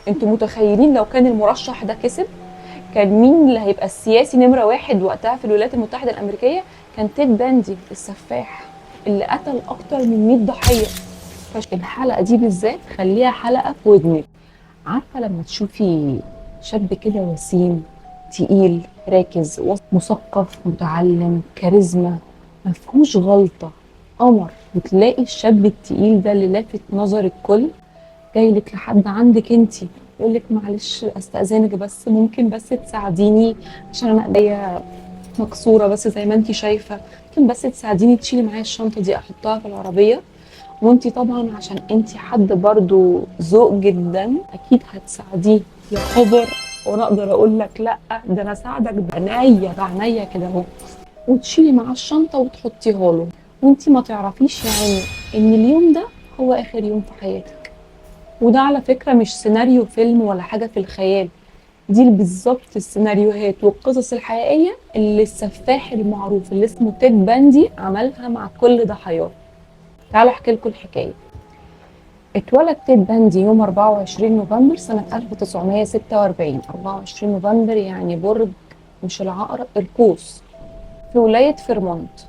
انتوا متخيلين لو كان المرشح ده كسب، كان مين اللي هيبقى السياسي نمرة واحد وقتها في الولايات المتحدة الأمريكية؟ كان تيد باندي السفاح اللي قتل أكتر من 100 ضحية. فالحلقة دي بالذات خليها حلقة في ودنك. عارفة لما تشوفي شاب كده وسيم، تقيل، راكز، مثقف، متعلم، كاريزما، مفهوش غلطة، قمر، وتلاقي الشاب التقيل ده اللي لافت نظر الكل جاي لك لحد عندك انتي، يقول لك معلش استأذنك بس ممكن بس تساعديني عشان انا ايديا مكسورة بس زي ما انتي شايفة، ممكن بس تساعديني تشيلي معايا الشنطة دي احطها في العربية. وانتي طبعا عشان انتي حد برضو ذوق جدا اكيد هتساعديه. يا خبر، وانا اقدر اقول لك لا؟ ده انا اساعدك بعينيا بعينيا كده اهو. وتشيلي معاه الشنطة وتحطيها له، وانتي ما تعرفيش يعني ان اليوم ده هو اخر يوم في حياتك. وده على فكرة مش سيناريو فيلم ولا حاجة في الخيال، دي بالظبط السيناريوهات والقصص الحقيقية اللي السفاح المعروف اللي اسمه تيد باندي عملها مع كل ضحاياه. تعالوا احكي لكم الحكاية. اتولد تيد باندي يوم 24 نوفمبر سنة 1946. 24 نوفمبر يعني برج مش العقرب، القوس، في ولاية فيرمونت.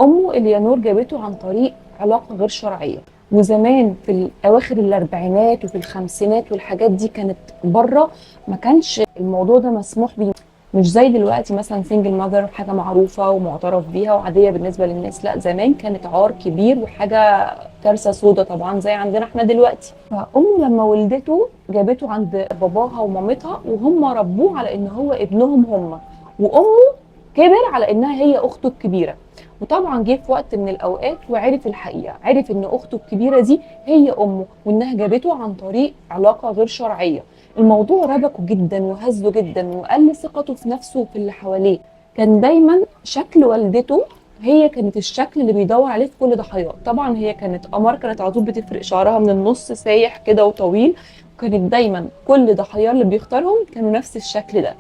أمه إليانور جابته عن طريق علاقة غير شرعية. وزمان في أواخر الأربعينات وفي الخمسينات والحاجات دي كانت بره، ما كانش الموضوع ده مسموح بيه، مش زي دلوقتي مثلا single mother حاجة معروفة ومعترف بيها وعاديه بالنسبة للناس. لا، زمان كانت عار كبير وحاجه كارثة سودا طبعا زي عندنا احنا دلوقتي. فامه لما ولدته جابته عند باباها ومامتها، وهم ربوه على ان هو ابنهم هم، وامه كبر على انها هي اخته الكبيره. وطبعا جه في وقت من الاوقات وعرف الحقيقه، عرف ان اخته الكبيرة دي هي امه وانها جابته عن طريق علاقة غير شرعية. الموضوع ربكه جدا وهزه جدا وقل ثقته في نفسه وفي اللي حواليه. كان دايما شكل والدته هي كانت الشكل اللي بيدور عليه في كل ضحاياه. طبعا هي كانت قمر، كانت على طول بتفرق شعرها من النص سايح كده وطويل، وكانت دايما كل ضحاياه اللي بيختارهم كانوا نفس الشكل ده،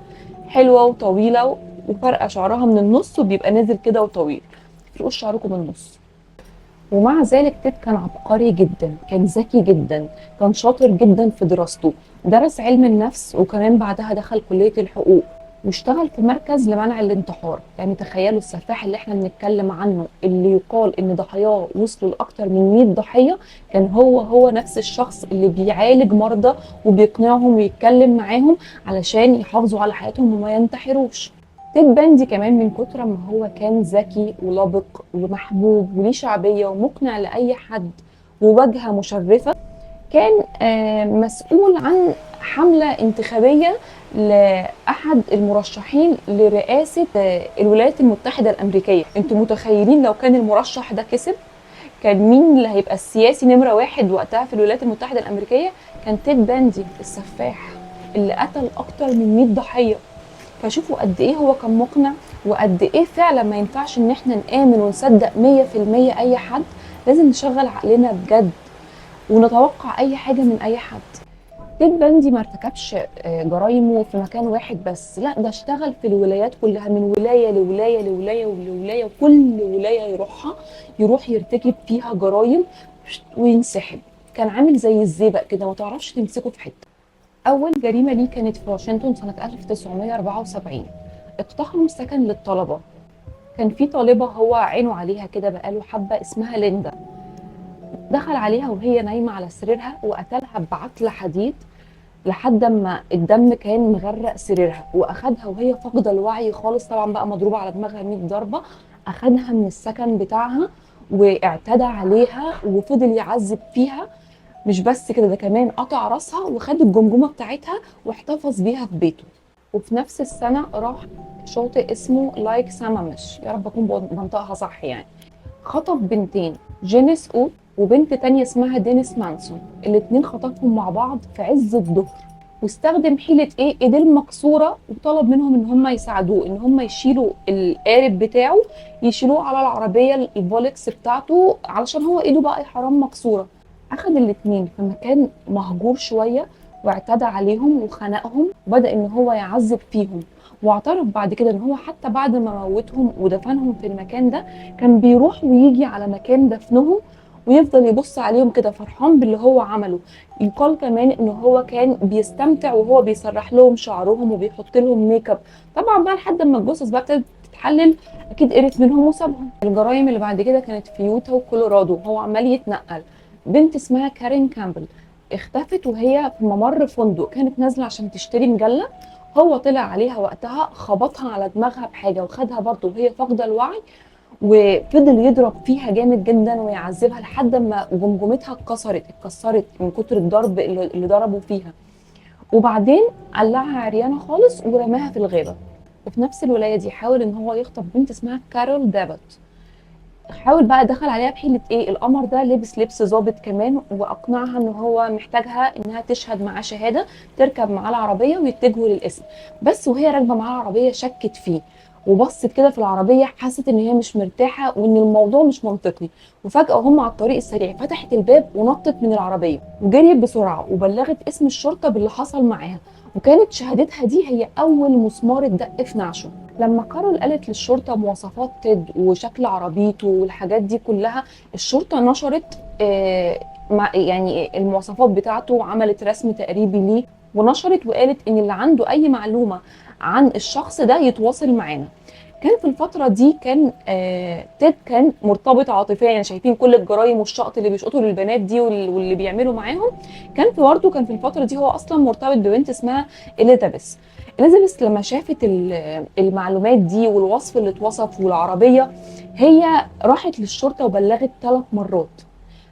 حلوة وطويلة وفرقه شعرها من النص وبيبقى نازل كده وطويل. تفرقوش شعركم من النص. ومع ذلك تيد كان عبقري جدا، كان ذكي جدا، كان شاطر جدا في دراسته، درس علم النفس وكمان بعدها دخل كلية الحقوق واشتغل في مركز لمنع الانتحار. يعني تخيلوا السفاح اللي احنا بنتكلم عنه اللي يقال ان ضحاياه وصلوا لاكتر من 100 ضحية، كان هو هو نفس الشخص اللي بيعالج مرضى وبيقنعهم ويتكلم معاهم علشان يحافظوا على حياتهم وما ينتحروش. تيد باندي كمان من كتر ما هو كان ذكي ولبق ومحبوب وليه شعبية ومقنع لأي حد وواجهة مشرفة، كان مسؤول عن حملة انتخابية لأحد المرشحين لرئاسة الولايات المتحدة الأمريكية. انتوا متخيلين لو كان المرشح ده كسب، كان مين اللي هيبقى السياسي نمرة واحد وقتها في الولايات المتحدة الأمريكية؟ كان تيد باندي السفاح اللي قتل أكتر من 100 ضحية. فشوفوا قد ايه هو كان مقنع وقد ايه فعلا ما ينفعش ان احنا نآمن ونصدق 100% اي حد. لازم نشغل عقلنا بجد ونتوقع اي حاجة من اي حد. تيد باندي ما ارتكبش جرايمه في مكان واحد بس، لا ده اشتغل في الولايات كلها، من ولاية لولاية لولاية ولولاية، وكل ولاية يروحها يروح يرتكب فيها جرايم وينسحب. كان عامل زي الزئبق كده، ما تعرفش تمسكه في حتة. أول جريمة ليه كانت في واشنطن سنة 1974. اقتحموا سكن للطلبة. كان في طالبة هو عينه عليها كده بقاله حبة، اسمها ليندا. دخل عليها وهي نايمة على سريرها وقتلها بعتلة حديد لحد ما الدم كان مغرق سريرها، واخدها وهي فاقده الوعي خالص، طبعا بقى مضروبة على دماغها 100 ضربه. اخدها من السكن بتاعها واعتدى عليها وفضل يعذب فيها. مش بس كده، ده كمان قطع راسها وخد الجمجمة بتاعتها واحتفظ بيها في بيته. وفي نفس السنة راح شاطئ اسمه لايك سامامش، يا رب اكون بنطقها صح يعني. خطف بنتين، جينيس اوت وبنت تانية اسمها دينيس مانسون. الاتنين خطفهم مع بعض في عز الظهر، واستخدم حيلة ايه؟ ايديه المكسورة، وطلب منهم ان هم يساعدوه ان هم يشيلوا القارب بتاعه، يشيلوه على العربية الفولكس بتاعته علشان هو ايده بقى حرام مكسورة. اخد الاتنين في مكان مهجور شوية واعتدى عليهم وخنقهم وبدأ ان هو يعذب فيهم. واعترف بعد كده ان هو حتى بعد ما موتهم ودفنهم في المكان ده كان بيروح ويجي على مكان دفنهم ويفضل يبص عليهم كده فرحان باللي هو عمله. يقال كمان ان هو كان بيستمتع وهو بيسرح لهم شعرهم وبيحط لهم ميك اب. طبعا بقى لحد ما الجثث بقى ابتدت تتحلل اكيد قرف منهم وسابهم. الجرائم اللي بعد كده كانت في يوتا وكولورادو، هو عمال يتنقل. بنت اسمها كارين كامبل اختفت وهي في ممر فندق، كانت نازله عشان تشتري مجلة، هو طلع عليها وقتها خبطها على دماغها بحاجة وخدها برضه وهي فاقده الوعي، وفضل يضرب فيها جامد جدا ويعذبها لحد ما جمجمتها اتكسرت من كتر الضرب اللي ضربوا فيها. وبعدين قلعها عريانه خالص ورماها في الغابة. وفي نفس الولاية دي حاول ان هو يخطف بنت اسمها كارول دابت. حاول بقى دخل عليها بحيلة ايه، القمر ده لبس لبس ظابط كمان، واقنعها ان هو محتاجها انها تشهد معاه شهادة، تركب معاه العربية ويتجهوا للقسم. بس وهي راكبه معاه العربية شكت فيه وبصت كده في العربية، حست ان هي مش مرتاحة وان الموضوع مش منطقي. وفجاة هم على الطريق السريع فتحت الباب ونطت من العربية وجريت بسرعة وبلغت قسم الشرطة باللي حصل معاها، وكانت شهادتها دي هي اول مسمار اتدق في نعشه. لما كارول قالت للشرطة مواصفات تيد وشكل عربيته والحاجات دي كلها، الشرطة نشرت يعني المواصفات بتاعته وعملت رسم تقريبي ليه ونشرت وقالت ان اللي عنده اي معلومة عن الشخص ده يتواصل معانا. كان في الفترة دي كان تيد كان مرتبط عاطفيا، يعني شايفين كل الجرايم والشقط اللي بيشقطوا للبنات دي واللي بيعملوا معاهم. كان في برضه كان في الفترة دي هو أصلا مرتبط ببنت اسمها إليزابيث. إليزابيث لما شافت المعلومات دي والوصف اللي اتوصف والعربية، هي راحت للشرطة وبلغت 3 مرات.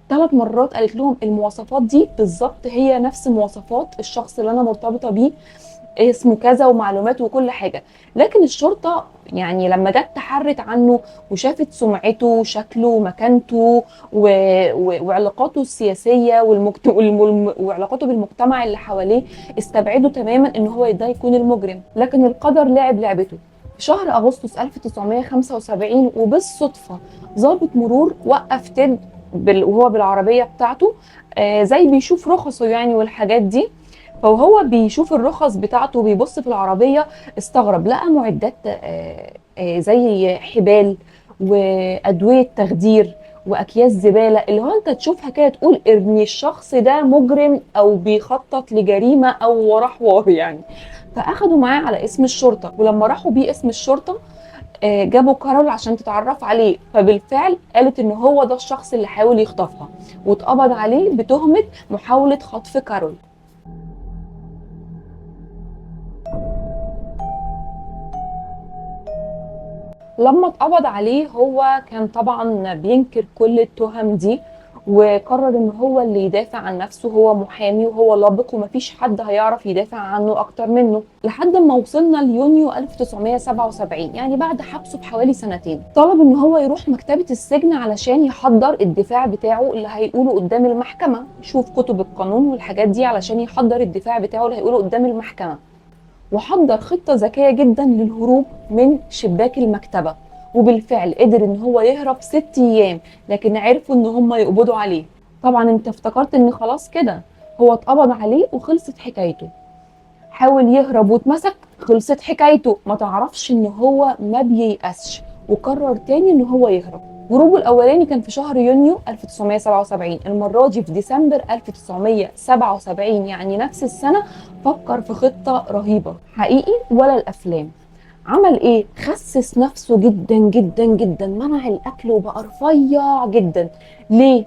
3 مرات قالت لهم المواصفات دي بالظبط هي نفس مواصفات الشخص اللي أنا مرتبطة بيه، اسمه كذا ومعلوماته وكل حاجة. لكن الشرطة يعني لما جت تحرت عنه وشافت سمعته وشكله ومكانته وعلاقاته السياسية وعلاقاته بالمجتمع اللي حواليه، استبعدوا تماما ان هو ده يكون المجرم. لكن القدر لعب لعبته. في شهر أغسطس 1975 وبالصدفة ضابط مرور وقف تيد وهو بالعربية بتاعته، زي بيشوف رخصه يعني والحاجات دي. فهو بيشوف الرخص بتاعته وبيبص في العربية، استغرب، لقى معدات زي حبال وأدوية تخدير وأكياس زبالة، اللي هو أنت تشوفها كده تقول إن الشخص ده مجرم أو بيخطط لجريمة أو وراه حوار يعني. فأخدوا معاه على اسم الشرطة، ولما راحوا بيه اسم الشرطة جابوا كارول عشان تتعرف عليه، فبالفعل قالت إن هو ده الشخص اللي حاول يخطفها، واتقبض عليه بتهمة محاولة خطف كارول. لما اتقبض عليه هو كان طبعا بينكر كل التهم دي، وقرر ان هو اللي يدافع عن نفسه، هو محامي وهو لابق ومفيش حد هيعرف يدافع عنه اكتر منه. لحد ما وصلنا ليونيو 1977، يعني بعد حبسه بحوالي سنتين، طلب ان هو يروح مكتبة السجن علشان يحضر الدفاع بتاعه اللي هيقوله قدام المحكمة، يشوف كتب القانون والحاجات دي علشان يحضر الدفاع بتاعه اللي هيقوله قدام المحكمة. وحضر خطة ذكية جدا للهروب من شباك المكتبة، وبالفعل قدر ان هو يهرب 6 ايام، لكن عرفوا ان هم يقبضوا عليه. طبعا انت افتكرت ان خلاص كده هو اتقبض عليه وخلصت حكايته، حاول يهرب واتمسك، خلصت حكايته. ما تعرفش ان هو ما بييأسش وقرر تاني ان هو يهرب. هروبه الاولاني كان في شهر يونيو 1977، المرة دي في ديسمبر 1977، يعني نفس السنة. فكر في خطة رهيبة حقيقي ولا الافلام. عمل ايه؟ خسس نفسه جدا جدا جدا، منع الاكل وبقى رفيع جدا. ليه؟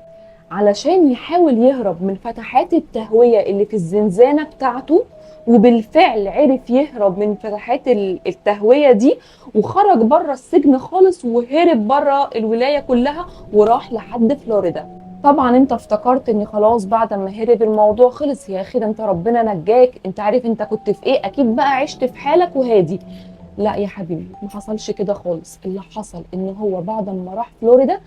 علشان يحاول يهرب من فتحات التهوية اللي في الزنزانة بتاعته، وبالفعل عرف يهرب من فتحات التهوية دي وخرج بره السجن خالص وهرب بره الولاية كلها وراح لحد فلوريدا. طبعا انت افتكرت ان خلاص بعد ما هرب الموضوع خلص، يا اخي ده انت ربنا نجاك، انت عارف انت كنت في ايه، اكيد بقى عشت في حالك وهادي. لا يا حبيبي، ما حصلش كده خالص. اللي حصل ان هو بعد ما راح فلوريدا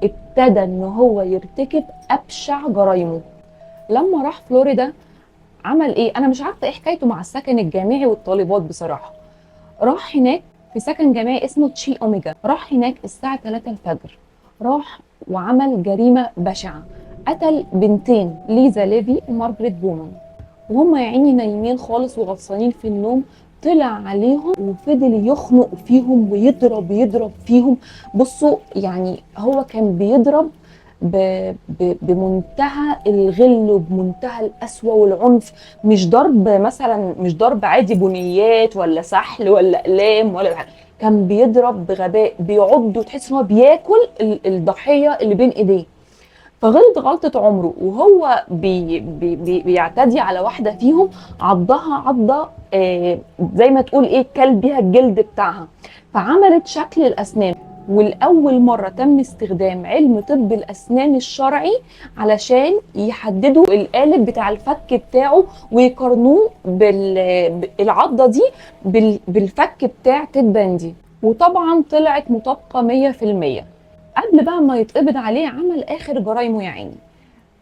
ابتدى ان هو يرتكب ابشع جرايمه. لما راح فلوريدا عمل ايه؟ انا مش عارفه ايه حكايته مع السكن الجامعي والطالبات بصراحة. راح هناك في سكن جامعي اسمه تشي اوميجا، راح هناك الساعة 3 الفجر، راح وعمل جريمة بشعة، قتل بنتين ليزا ليفي ومارجريت بومان، وهم يا عيني نايمين خالص وغطسانين في النوم. طلع عليهم وفضل يخنق فيهم ويضرب يضرب فيهم. بصوا يعني هو كان بيضرب بمنتهى الغل وبمنتهى القسوة والعنف. مش ضرب مثلا، مش ضرب عادي بنيات ولا سحل ولا اقلام ولا حاجة. كان بيضرب بغباء، بيعض وتحس ان هو بياكل الضحية اللي بين ايديه. فغلط غلطة عمره وهو بي بي بي بيعتدي على واحدة فيهم، عضها عضة زي ما تقول ايه، كل بيها الجلد بتاعها، فعملت شكل الأسنان. والأول مرة تم استخدام علم طب الأسنان الشرعي علشان يحددوا القالب بتاع الفك بتاعه ويقارنوه بالعضة دي بالفك بتاع تيد باندي، وطبعا طلعت مطابقة 100%. قبل بقى ما يتقبض عليه عمل آخر جرايمه يا عيني،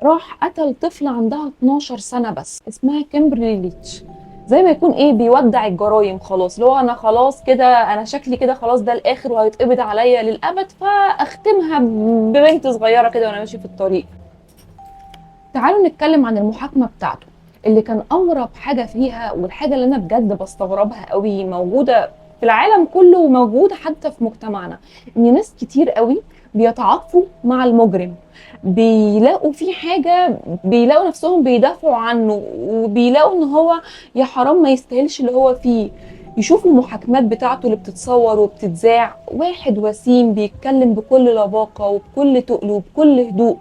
راح قتل طفلة عندها 12 سنة بس اسمها كيمبرلي ليتش. زي ما يكون ايه، بيودع الجرايم خلاص، لو انا خلاص كده، انا شكلي كده خلاص ده الاخر وهيتقبض عليا للابد، فاختمها ببنت صغيرة كده وانا ماشي في الطريق. تعالوا نتكلم عن المحاكمة بتاعته اللي كان اغرب حاجة فيها، والحاجة اللي انا بجد بستغربها قوي، موجودة في العالم كله وموجودة حتى في مجتمعنا، ان ناس كتير قوي بيتعاطفوا مع المجرم، بيلاقوا فيه حاجة، بيلاقوا نفسهم بيدافعوا عنه، وبيلاقوا ان هو يا حرام ما يستاهلش اللي هو فيه. يشوفوا المحاكمات بتاعته اللي بتتصور وبتتذاع، واحد وسيم بيتكلم بكل لباقة وبكل تقل وبكل هدوء،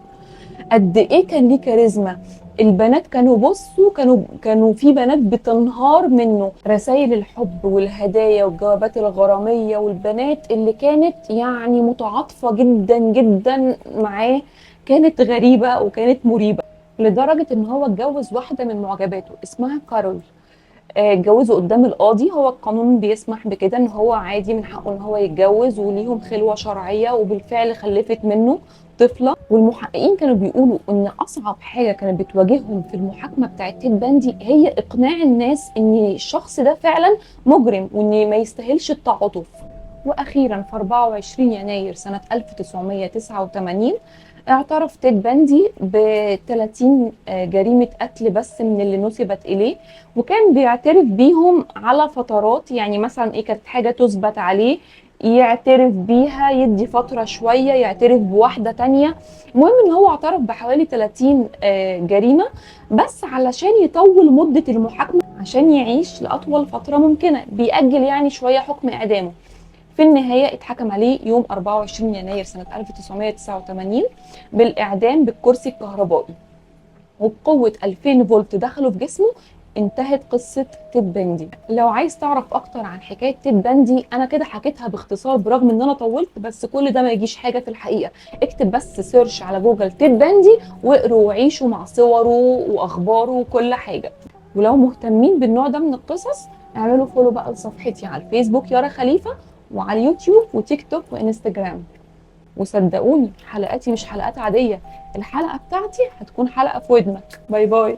قد ايه كان ليه كاريزما. البنات كانوا بصوا، كانوا في بنات بتنهار منه، رسائل الحب والهدايا والجوابات الغرامية، والبنات اللي كانت يعني متعاطفة جدا جدا معاه، كانت غريبة وكانت مريبة، لدرجة ان هو اتجوز واحدة من معجباته اسمها كارول. اتجوزوا قدام القاضي، هو القانون بيسمح بكده ان هو عادي من حقه ان هو يتجوز، وليهم خلوة شرعية، وبالفعل خلفت منه طفلة. والمحققين كانوا بيقولوا ان اصعب حاجة كانت بتواجههم في المحاكمة بتاعت تيد باندي هي اقناع الناس ان الشخص ده فعلا مجرم وان ما يستاهلش التعاطف. واخيرا في 24 يناير سنة 1989 اعترف تيد باندي ب 30 جريمة قتل بس من اللي نسبت إليه، وكان بيعترف بيهم على فترات، يعني مثلا إيه، كانت حاجة تثبت عليه يعترف بيها، يدي فترة شوية يعترف بواحدة تانية. المهم إن هو اعترف بحوالي 30 جريمة بس علشان يطول مدة المحاكمة، عشان يعيش لأطول فترة ممكنة، بيأجل يعني شوية حكم إعدامه. في النهاية اتحكم عليه يوم 24 يناير سنة 1989 بالإعدام بالكرسي الكهربائي، وبقوة 2000 فولت دخلوا في جسمه. انتهت قصة تيد باندي. لو عايز تعرف أكتر عن حكاية تيد باندي أنا كده حكيتها باختصار برغم إن أنا طولت، بس كل ده ما يجيش حاجة في الحقيقة. اكتب بس search على جوجل تيد باندي واقروا وعيشوا مع صوره وأخباره وكل حاجة. ولو مهتمين بالنوع ده من القصص اعملوا follow بقى لصفحتي على الفيسبوك يارا خليفة، وعلى اليوتيوب وتيك توك وانستجرام. وصدقوني حلقاتي مش حلقات عادية، الحلقة بتاعتي هتكون حلقة في ودنك. bye bye.